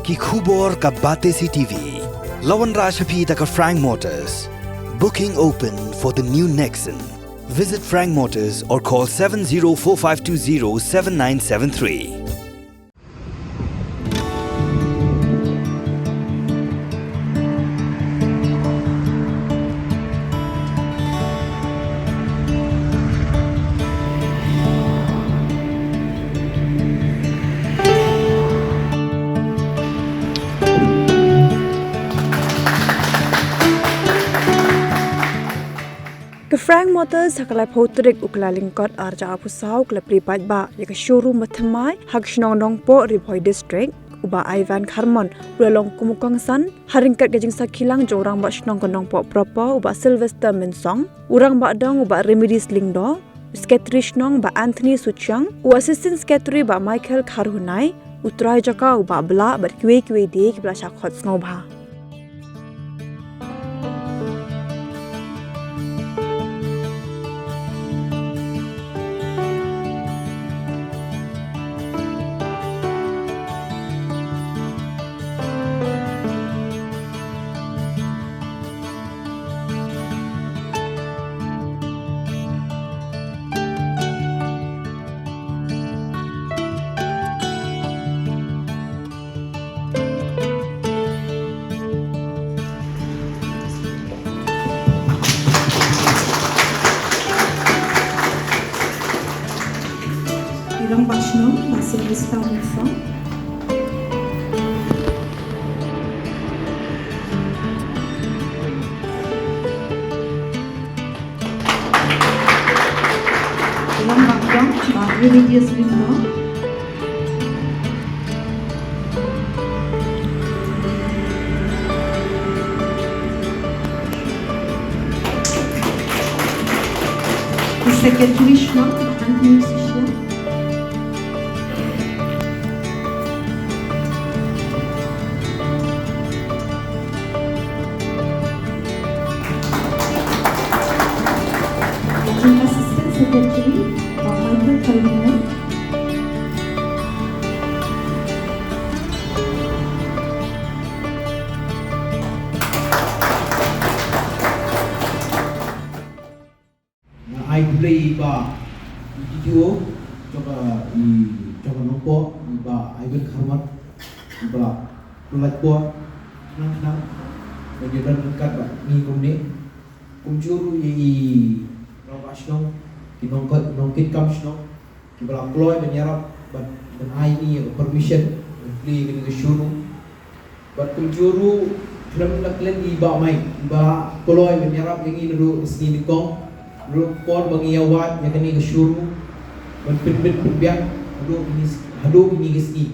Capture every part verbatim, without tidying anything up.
Ki khubor ka Batesi T V. La wanrah sha phi da ka Frank Motors. Booking open for the new Nexon. Visit Frank Motors or call seven zero four five two zero seven nine seven three. Ka Frank Motors ha ka laiphew tarik u Kyllalyngkot arhajar arphew saw ka la plie paidbah ïa ka showroom ba thymmai ha ka shnong Nongpoh, Ri Bhoi District. U Bah Ivan Kharmon u la long kum u kongsan ha ryngkat ka jingsakhilang jong u Rangbah Shnong ka Nongpoh proper, u Bah Sylvester Mynsong, u Rangbah Dong, u Bah Remedies Lyngdoh, u Secretary Shnong, Bah Anthony Suchiang, u Assistant Secretary, Bah Michael Kharhunai, u Trai Jaka, u Bah Blah bad kiwei kiwei de kiba la shah khot sngewbha. I Rangbah Shnong, Bah Sylvester Mynsong. I Rangbah Dong, Bah Remedies Lyngdoh. I Secretary Shnong, Bah Anthony Suchiang. Acting Assistant Secretary, Bah Michael Kharhunai. Nga ai khublei ïa i Bah D T O jong ka, i, jong ka Nongpoh, i Bah Ivan Kharmon, i Bah Pynlait Por, khnang khnang ban ïadon ryngkat bad ngi kumne. Kumjuh ruh ïa i Rangbah Shnong, ki nongkit, nongkitkam shnong kiba la kloi ban ïarap, ban, ban ai ïa ka permission ban plie ïa kane ka showroom. Bad kumjuh ruh khlem da klet ïa i Bah Mike, iba la kloi ban ïarap ïa ngi naduh ka sngi nyngkong, naduh ka por ba ngi ïa wad ïa kane ka showroom ban pynbit pynbiang haduh kine, haduh kine ki sngi.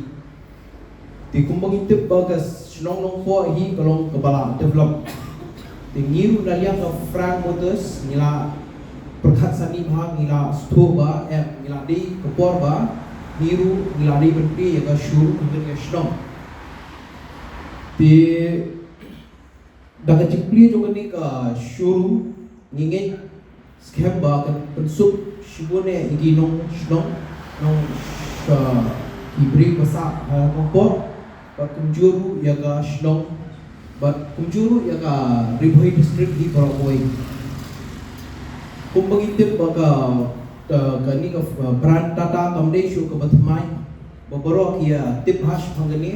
Te kumba ngi tip ba ka shnong Nongpoh hi ka long kaba la develop. Te ngi ruh na liang ka Frank Motors ngi la pyrkhat sani bha, ngi la sngewthuh ba, eh, ngi la dei ka por ba ngi ruh ngi la dei ban plie ïa ka showroom ha kane ka shnong. Te da ka jingplie jong kane ka showroom ngi ngeit skhem ba kan pynsuk shibun eh ïa ki nongshnong, nong, sha, ki briew ba sah ha Nongpoh bad kumjuh ruh ïa ka shnong bad kumjuh ruh ïa ka Ri Bhoi District hi baroh kawei. Kumba ngi tip ba ka, ka, kane ka, uh, brand Tata kam dei shuh kaba thymmai. Ba baroh ki ïa tip bha shaphang kane.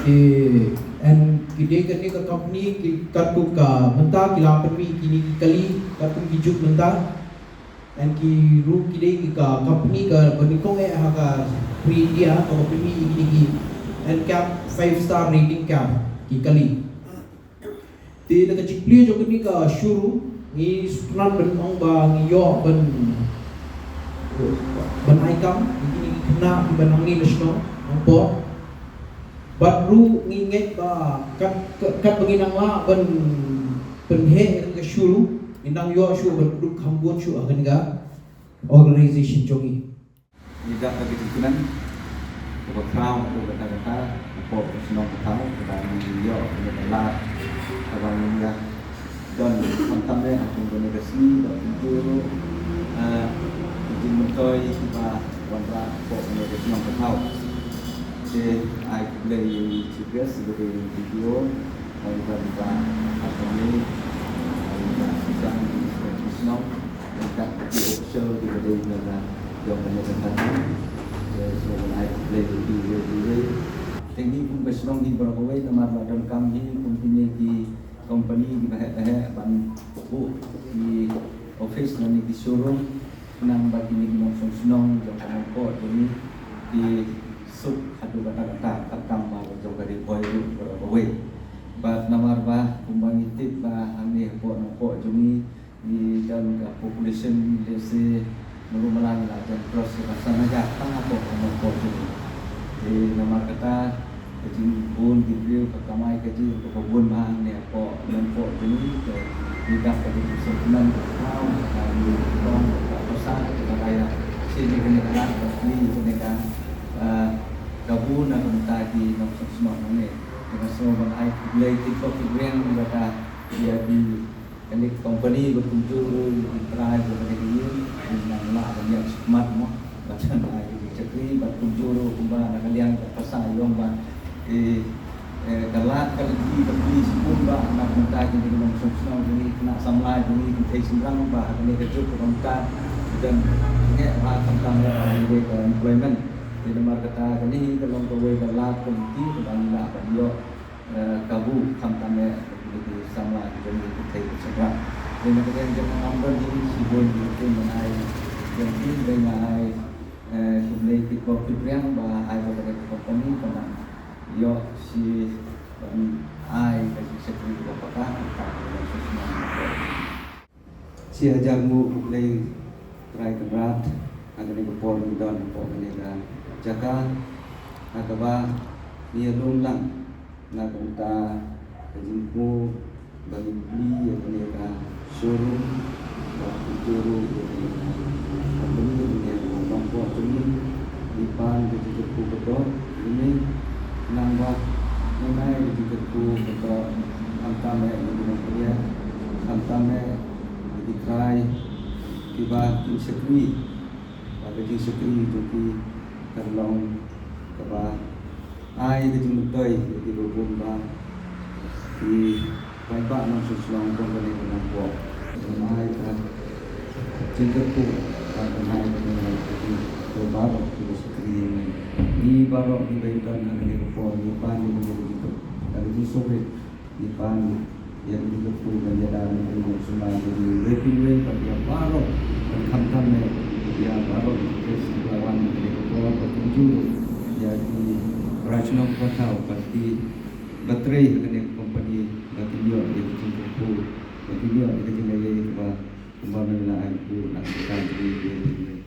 Ki, and ki dei kane ka company ki katkum ka mynta ki la pynmih kine ki kali katkum ki juk mynta. And ki ruh ki dei ki ka company kaba nyngkong eh ha ka ri India kaba pynmih kine ki N CAP five star rating car ki kali. Te da ka jingplie jong kane ka showroom ngi sngewkmen ban ong ba ngi ïoh ban, ban ai kam ïa kine ki khynnah kiba nangne na shnong Nongpoh. Bad ruh ngi ngeit ba kat, kat, katba ngi nang lah ban pynheh ïa kane ka showroom, ngi nang ïoh shuh ban kdup kham bun shuh ha kane ka organization jong ngi. Ngi dap da ka jingkmen kaba khraw haduh katta katta, hapoh ka shnong ka thaw, kaba ngi ïoh kane ka lad, kaba ngi ïa don khamtam eh ha kum kane ka sngi, bad kumjuh ruh, eh, ka jingmyntoi kiba wanrah hapoh kane ka shnong ka thaw. Te ai khublei ïa u Chief Guest, khublei ïa u D P O, ïa u Bah Attorney, ïa u Bah Sijang, ïa u Bah Shnong, ïa u Bah official, khublei ïa u Bah, ïa u Bah Shnong. Te so ban ai khublei ïa u, ïa u, ïa u. Te ngi kum ka shnong ngi baroh kawei namar ba donkam hi kum kine ki company kiba heh ba heh ban buh ki office lane ki showroom. Khnang ba kine ki nongshong shnong jong ka Nongpoh jong ngi ki suk haduh katta katta, khamtam ba jong ka Ri Bhoi ruh baroh kawei. Bad namar ba kumba ngi tip ba hangne hapoh Nongpoh jong ngi, ngi don ka population lehse malu mala ngi la jan cross ïa ka san hajar tang hapoh ka Nongpoh jong ngi. Te namar kata, ka jingbun ki briew ka kamai kajih kaba bun bha hangne hapoh Nongpoh jong ngi, te ngi dap ka jingsngewkmen ka thaw, ka jingtong, ka pisa, ka raya. Shisien kane ka lad ka plie kane ka, ah, kabu na ka bynta ki nongshong shnong hangne. Te nga sngew ban ai khublei kyrpad kyrpad ïa ka, ïa ki Kane ka company ba kumjuh ruh ki trai ba kane ka ïing, ki nang lah ban ïaid shakhmat mo. Ba dang ai ka jingshakri ba kumjuh ruh kumba na ka liang ka pisa ïong ba, eh, eh, ka lad ka lynti ka plie shibun ba na ka bynta kine ki nongshong shnong, kine ki khynnah samla, kine ki kynthei shynrang ba ha kane ka juk ka bynta ki don ngeit ba khamtam ïa ka employment. Te namar kata kane hi ka long kawei ka lad ka lynti kaba ngi lah ban ïoh eh, kabu khamtam eh, ki samla ki jong ngi ki kynthei ki shynrang. Te na ka liang jong nga ngam don hi shibun ki ktien ban ai jong ki, hynrei nga ai, eh, khublei kyrpad kyrpad ba ai ba ka company ka nang ïoh shi ban ai ka jingshakri kaba paka khamtam eh, ban shisha. Shi hajar nguh khublei Trai Kynrad, ha kane ka por ngi don hapoh kane ka jaka, ha kaba ngi ïalum lang na ka bynta ka jingthmu ba ngin plie ïa kane ka showroom, ba kumjuh ruh ïa kane ka company, kane ka nongpop jong ngi, ngi pan ka jingkyrkhu kaba doh ïa une, khnang ba ngin ai ka jingkyrkhu kaba doh, khamtam eh ïa ki nongpynïaid, khamtam eh ïa ki trai kiba kin shakri, ba ka jingshakri jong ki kan long kaba ai ka jingmyntoi ïa kiba bun ba ki paidbah nongshong shnong jong kane ka nongpop. Ngi ai ka jingkyrkhu ba kan ai kane ka jingkyrkhu baroh kiba shakri ïa ngi. Ngi baroh kiba don ha kane ka por ngi pan ïa kane ka jingkyrkhu, ka jingsngewrit. Ngi pan ïa ka jingkyrkhu ban ïada bad ki nongshong shnong jong ngi, wei pa wei bad ïa baroh, ban khamtam eh ïa baroh ki guest kiba la wan ha kane ka por, bad kumjuh ruh ïa ki para shnong para thaw bad kiba trei ha kane ka company, ba kin ïoh ïa ka jingkyrkhu, ba kin ïoh ïa ka jingleh kaba kumba men la ai buh na ka bynta jong ngi.